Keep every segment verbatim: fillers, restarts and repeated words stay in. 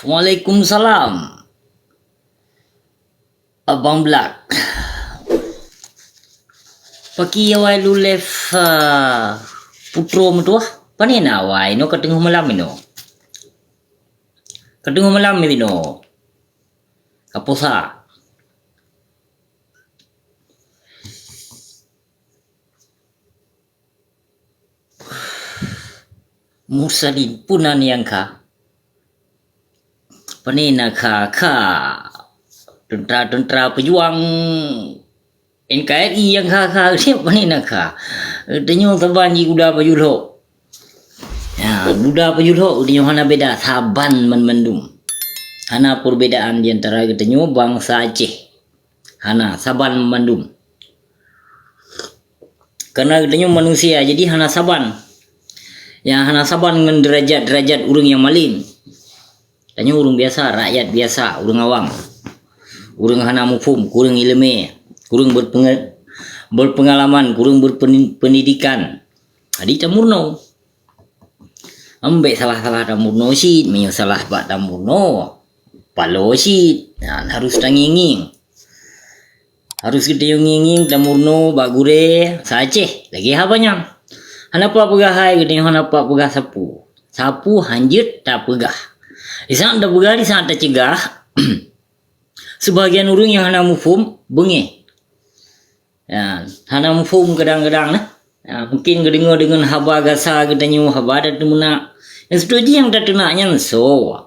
Waalaikumsalam. Abang Blak. Paki awai lulef, ah, putroe meutuah? Pane na awai, inoe ka teungoh malam inoe. Ka teungoh malam inoe. Ka posa. Mursalin, peue na nyang kha? Pane na kha, kha. Teuntra-teuntra peujuang N K R I nyang kha-kha, pane na kha. Tanyoe saban jih guda pajoh lhok. Ya, guda pajoh lhok, tanyoe hana beda, saban banmandum. Hana perbedaan di antara geutanyoe bansa Aceh. Hana, saban mandum. Karena geutanyoe manusia, jadi hana saban. Ya, hana saban ngon derajat-derajat ureuëng nyang malem. Tanyoe ureuëng biasa, rakyat biasa, ureuëng awam. Ureuëng hana muphom, kureueng iéleumé, kureueng berpenge-, berpengalaman, kureueng berpeni-, pendidikan. Jadi tamurno. Ambek salah-salah tamurno cit, meunyoe salah bak tamurno, palo cit. Nyan harus tangieng-ngieng. Harus geutanyoe ngieng-ngieng tamurno bak gurée sa-Aceh lagée haba nyan. Hana pat peugah hai geutanyoe, hana pat peugah sapeue. Sapeue hanjeuet tapeugah. Di saat tapeugah, di saat tacegah, seubahagian ureuëng nyang hana muphom beungéh. Ya, hana muphom kadang-kadang nah. Ya, mungkin geudeungoe deungon haba gasa geutanyoe, haba tateumeunak. Nyang seutôt jih nyang tateunak nyan soe?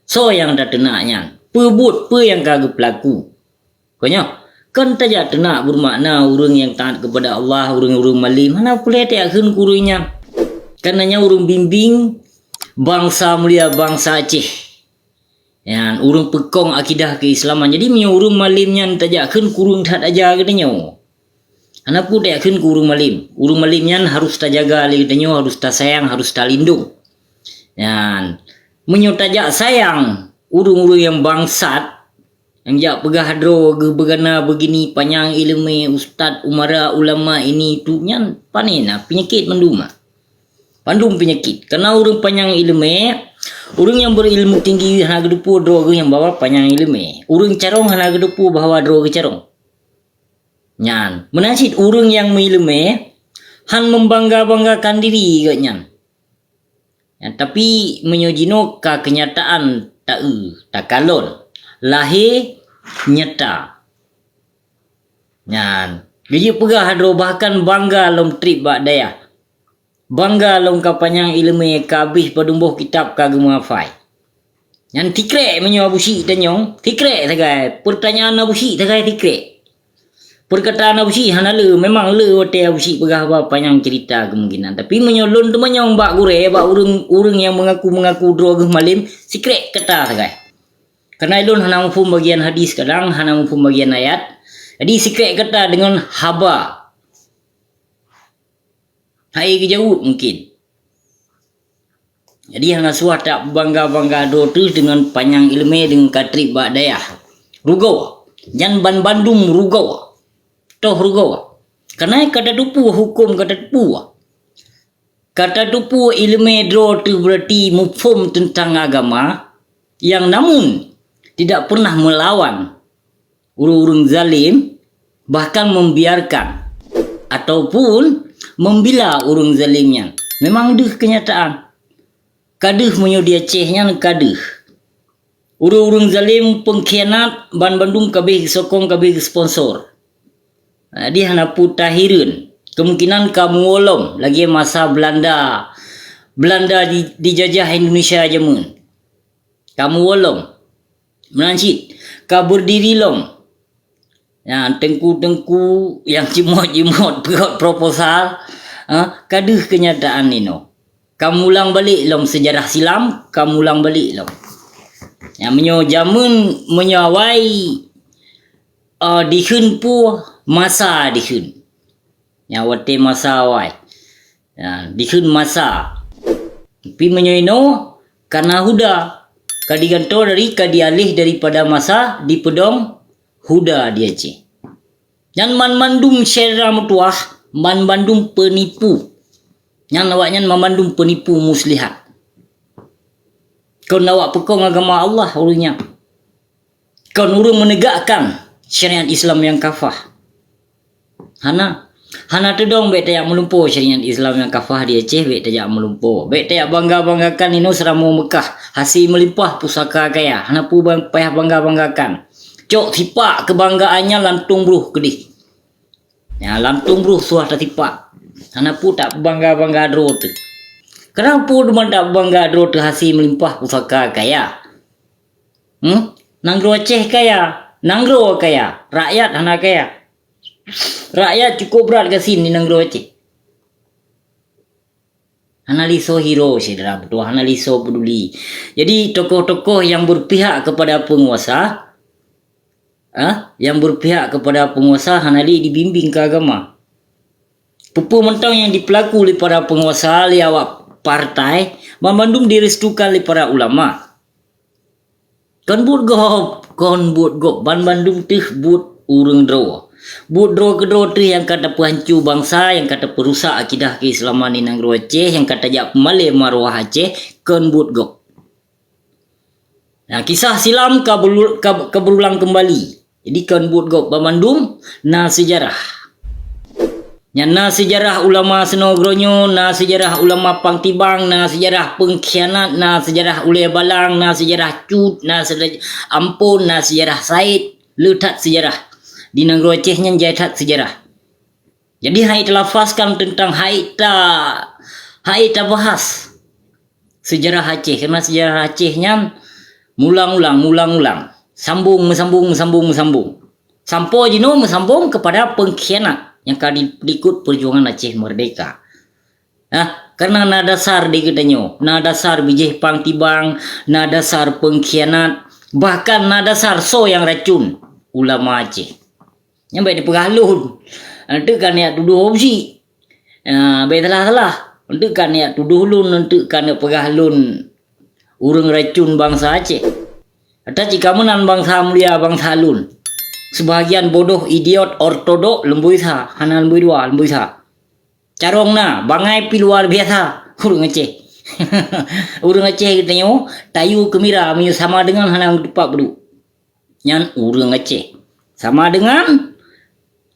Soe nyang tateunak nyan? Peue buet, peue nyang ka geupeulaku? Kon nyoe, kon tajak teunak beumakna ureuëng nyang taát keupada Allah, ureuëng-ureuëng malem, hana peureulée tajak kheun keu ureuëng nyan. Karena nyan ureuëng bimbéng bansa mulia, bansa Aceh. Nyan, ureuëng peukong akidah keuislaman. Jadi, meunyoe ureuëng malem nyan tajak kheun keu ureuëng that aja geutanyoe, hana peue tajak kheun keu ureuëng malem. Ureuëng malem nyan harus tajaga lé geutanyoe, harus tasayang, harus talindong. Nyan, meunyoe tajak sayang ureuëng-ureuëng nyang bangsat, nyang jak peugah droe geuh beugana beugini, panyang iéleumé, ustaz, umara, ulama, ini, itu, nyan, pane na peunyakét mandum, ah. Mandum peunyakét. Karena ureuëng panyang iéleumé, ureuëng nyang berilmu tinggi hana geuteupeue droe geuh nyang bahwa panyang iéleumé. Ureuëng carông hana geuteupeue bahwa droe geuh carông. Nyan, meunan cit ureuëng nyang meuiéleumé, han membangga-banggakan diri geuh nyan. Nyan, tapi meunyoe jinoe ka keunyataan ta-eu, takalon, lahé nyata. Nyan, geujeuet peugah droe bahkan bangga lom treb bak dayah. Bangga lom ka panyang iéleumé, ka abéh padum boh kitab ka geumeuhafai. Nyan sikrek meunyoe Abu Syik tanyong, sikrek sagai. Peurtanyaan Abu Syik sagai sikrek. Peurkataan Abu Syik hana le, memang le watée Abu Syik peugah haba panyang ceurita kemungkinan. Tapi meunyoe lôn teumanyong bak gurée, bak ureuëng, ureuëng nyang meungaku-meungaku droe geuh malem, sikrek kata sagai. Karena lôn hana muphom bagian hadis kadang, hana muphom bagian ayat. Jadi sikrek kata deungon haba. Hai geujaweueb mungkin. Jadi hana suah tabangga-bangga droe teuh deungon panyang iéleumé deungon ka treb bak dayah. Rugoe. Nyan banbandum rugoe. Toh rugoe. Karena ka tateupeue huköm ka tateupeue. Ka tateupeue iéleumé droe teuh berarti muphom teuntang agama, yang namun tidak pernah melawan ureuëng-ureuëng zalim, bahkan membiarkan ataupun membela ureuëng zalim nyan. Memang deuh keunyataan. Ka deuh meunyoe di Aceh nyan ka deuh. Ureuëng-ureuëng zalim, pengkhianat, banbandum ka abéh geusokong, ka abéh geusponsor. Jadi hana peue tahireuen. Kemungkinan ka muwoe lom lagée masa Belanda, Belanda di, dijajah Indonesia jameun. Ka muwoe lom. Meunan cit, ka beurdiri lom. Nyan, teungku-teungku nyang jimot-jimot peugot proposal, ha, ka deuh keunyataan inoe. Ka mulang balek lom seujarah silam, ka mulang balek lom. Nyan, meunyoe jameun, meunyoe awai, eh, dikheun peue, masa dikheun. Nyan watée masa awai. Ya, dikheun masa. Tapi meunyoe inoe, ka na huda. Ka digantoe dari, ka dialéh daripada masa, dipeudong huda di Aceh. Nyan banmandum syedara meutuwah, banmandum peunipu. Nyan awaknyan banmandum peunipu muslihat. Kon awak peukong agama Allah ureuëng nyan. Kon ureuëng meunegakkan syariat Islam nyang kafah. Hana. Hana teudong bék tajak meulumpo syariat Islam nyang kafah di Aceh, bék tajak meulumpo. Bék tajak bangga-banggakan inoe seuramoe Meukah, hase meulimpah pusaka kaya. Hana peue bang-, payah bangga-banggakan. Cok sipak keubanggaan nyan lantong broh keudeh. Ya, lantong broh suah tasipak. Hana peue tapeubangga-bangga droe teuh. Kenapa teuma tapeubangga droe teuh hase meulimpah pusaka kaya? Hmm? Nanggroe Aceh kaya, nanggroe kaya, rakyat hana kaya. Rakyat cukup brat gasien di nanggroe Aceh. Hana liso hiro, syedara meutuah, hana liso peduli. Jadi, tokoh-tokoh yang berpihak kepada penguasa, ah, yang berpihak kepada penguasa hana lé dibimbing ke agama. Peue-peue mantong nyang dipeulaku lé para penguasa, lé awak partai, banmandum direstukan lé para ulama. Kon buet gob, kon buet gob, banmandum teuh buet ureuëng droe. Buet droe keudroe teuh nyang ka tapeuhanco bansa, nyang ka tapeurusak akidah keuislaman di nanggroe Aceh, nyang ka tajak peumalée maruah Aceh, kon buet gob. Nah, kisah silam ka beulu-, ka, ka berulang kembali. Jadi, kon buet gob, banmandum na seujarah. Nyan na seujarah ulama seunoe geuronyoe, na seujarah ulama Pang Tibang, na seujarah peungkhianat, na seujarah ulée balang, na seujarah cut, na seujarah Ampon, na seujarah Said. Le that seujarah. Di nanggroe Aceh nyan jai that seujarah. Jadi, hai talafazkan teuntang hai ta-, hai tabahas seujarah Aceh. Karena seujarah Aceh nyan mulang-ulang, mulang-ulang. Sambung, meusambung, meusambung, meusambung. Sampoe jinoe meusambung kepada peungkhianat nyang ka di-, diikut peujuangan Aceh Merdeka. Nah, karena na dasar di geutanyoe, na dasar bijéh Pang Tibang, na dasar peungkhianat, bahkan na dasar soe nyang racun ulama Aceh. Nyan bék dipeugah lôn. Eunteuk ka neujak tudoh opsi. Ah, bék salah-salah. Eunteuk ka neujak tudoh lôn, eunteuk ka neupeugah lôn ureuëng racun bansa Aceh. Ata cit ka meunan bansa mulia bansa lôn. Seubahagian bodoh, idiot, ortodok, leumboi sa, hana leumboi dua, leumboi sa. Carông na, bangai pih luar biasa ureuëng Aceh. Ureuëng Aceh geutanyoe tayue keumira meunyoe sama deungon hana meutupat peuduek. Nyan ureuëng Aceh. Sama deungon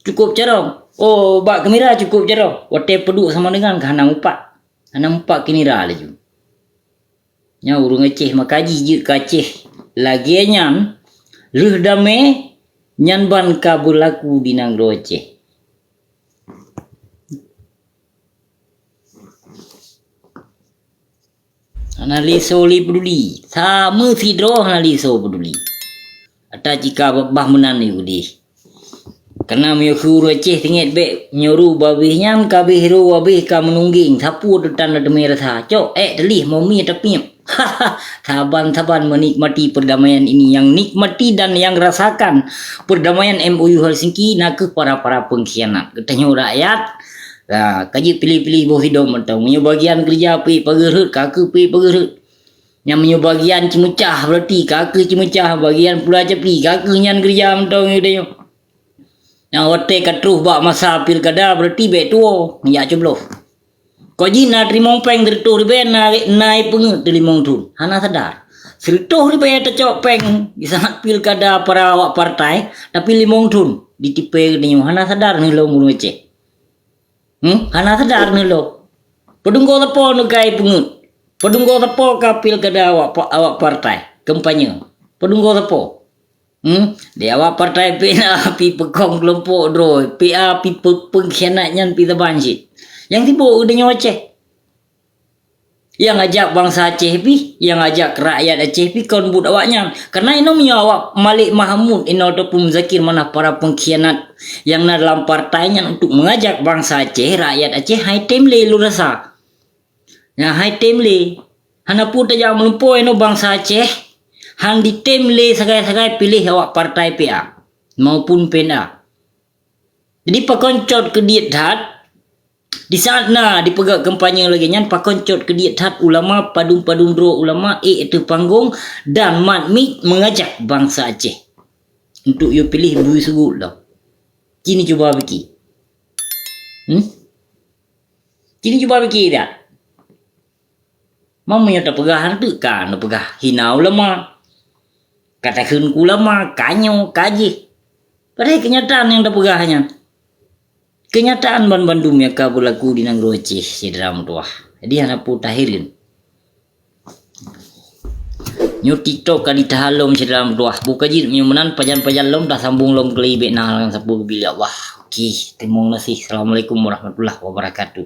cukup carông. Oh, bak keumira cukup carông. Watée peuduek sama deungon ka hana mupat. Hana mupat keumira laju. Nyan ureuëng Aceh maka jijeuet keu Aceh. Lagée nyan, lheueh damé, nyan ban ka beulaku di nanggroe Aceh. Hana lé soe lé peuduli. Sameusidroe hana lé soe peuduli. Ata cit ka bah meunan yue deh. Karena meunyoe keu ureuëng Aceh teunget bék nyoe ru babeh nyan, kabeh ru babeh ka meununggeng, sapeue teutan na teumé rasa. Cok, ék teulieh momi tapiep. Saban-saban menikmati perdamaian ini, yang nikmati dan yang rasakan perdamaian M O U Helsinki nakeuh para-para pengkhianat. Geutanyoe rakyat, ha, ka jeuet piléh-piléh boh sidom mantong. Meunyoe bagian keureuja peuék pageureuet, ka keuh peuék pageureuet. Nyang meunyoe bagian ceumeucah, berarti ka keuh ceumeucah, bagian pula capi, ka keuh nyan keureuja mantong geutanyoe. Nyang watée ka troh bak masa pilkada, berarti bék tuwoe, jak cobloh. Kok jih na teurimong péng sireutôh ribée, na, na peungeuet teuh limong thon. Hana sadar. Sireutôh ribée tacok péng di saat pilkada para awak partai, tapi limong thon ditipée geutanyoe. Hana sadar neuh lom ureuëng Aceh. Hmm? Hana sadar neuh lom. Padum goe sapo neukai peungeuet. Padum goe sapo ka pilkada awak pa-, awak partai, kampanye. Padum goe sapo. Hmm? Di awak partai P A pih peukong keulompok droe, P A pih pe-, peungkhianat nyan pih saban cit. Nyang sibok geutanyoe Aceh. Nyang ajak bansa Aceh pih, nyang ajak rakyat Aceh pih kon buet awaknyan. Karena inoe meunyoe awak Malik Mahmud inoe ataupun Muzakir Manaf para pengkhianat nyang na dalam partai nyan untuk mengajak bansa Aceh, rakyat Aceh hai tem lé lôn rasa. Nyan hai tem lé. Hana peue tajak meulumpoe nyoe bansa Aceh, han jitem lé sagai-sagai piléh awak partai P A maupun P N A. Jadi pakon cot keudiet that, di saat na dipeugah kampanye lagée nyan, pakon cot keudiet that ulama, padum-padum droe ulama ék ateueh panggong dan mat mik mengajak bansa Aceh untuk yue piléh bui seugut lom. Ci neucuba pike. Hmm? Ci neucuba pike that. Meunyoe tapeugah hana teuk ka, tapeugah hina ulama. Ka takheun keu ulama, ka nyoe, ka jih. Padahai keunyataan nyang tapeugah nyan. Keunyataan banmandum nyang ka beulaku di nanggroe Aceh, syedara meutuwah. Jadi hana peue tahireuen. Nyoe TikTok ka jitaha lom syedara meutuwah. Buka jih meunyoe meunan pajan-pajan lom tasambong lom keulai bék na lam sapeue geubri lé Allah. Oke, teurimong gaséh. Assalamualaikum warahmatullahi wabarakatuh.